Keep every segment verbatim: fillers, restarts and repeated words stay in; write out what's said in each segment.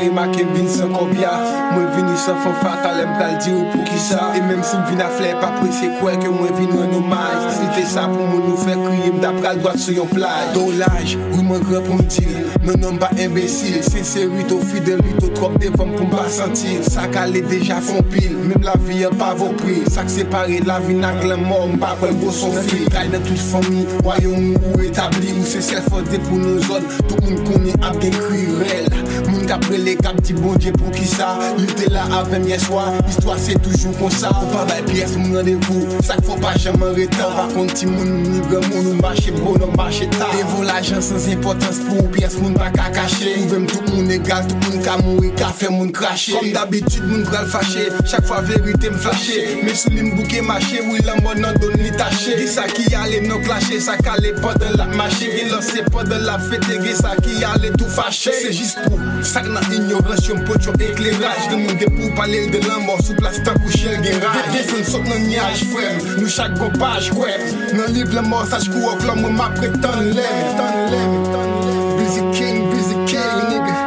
Remake m vin san kòbya, mwen vini san fanfa, talè m pral di w poukisa. E menm si m vin a flè, pa prese kwè ke mwen vin rann omaj. Si te sa pou moun nou fè kriye, m ta pral dwat sou yon plaj. Dolaj, wi mwen gran pou m di l, non non m pa enbesil. Senserite, fidelite, twòp devan m pou m pa santi l. Sa k ale deja fè yon pil, menm lavi an pa vo pri. Sa k separe lavi n ak lanmò, m pa kwè l gwo son fil. Kay nan tout fanmi, wayòm ou etabli, ou se sèl fòs de pou nou zòn. Tout moun konnen ap gen kri rèl. Moun k ap rele, k ap di Bondye poukisa li te la avè m yèswa. Istwa se toujou konsa, ou pa bay pyès moun randevou. Sa k fè w pa janm an reta, ou pa konn timoun ni granmoun, ou mache bonòm, mache ta. Devan lajan san enpòtans pou ou, pyès moun pa ka kache. Ou vle m tout moun egal, tout moun ka mouri, ka fè moun krache. Kòm dabitid, moun pral fache, chak fwa verite m flache. Men sou li m bouke mache, wi lanmò nan do n li tache. Gen sa ki ale non klache, sa k ale pandan l ap mache. Gen lòt se pandan l ap fete, gen sa ki ale tou fache. Se jis pou sa k nan inyorans yo m pot yon ekleraj. Gen moun depi w pale l de lanmò sou plas tankou chen l gen raj. Desann sot nan nyaj frè m, nou chak gon paj kwè m. Nan liv lanmò saj kou òk lò mwen m ap ret tann lè m. Tann lè m, tann lè m. Busy King, Busy King, nigga.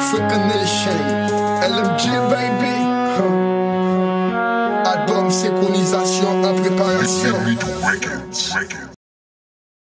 Freakin' Nation, L M G, baby. Huh. Albòm senkronizasyon an preparasyon.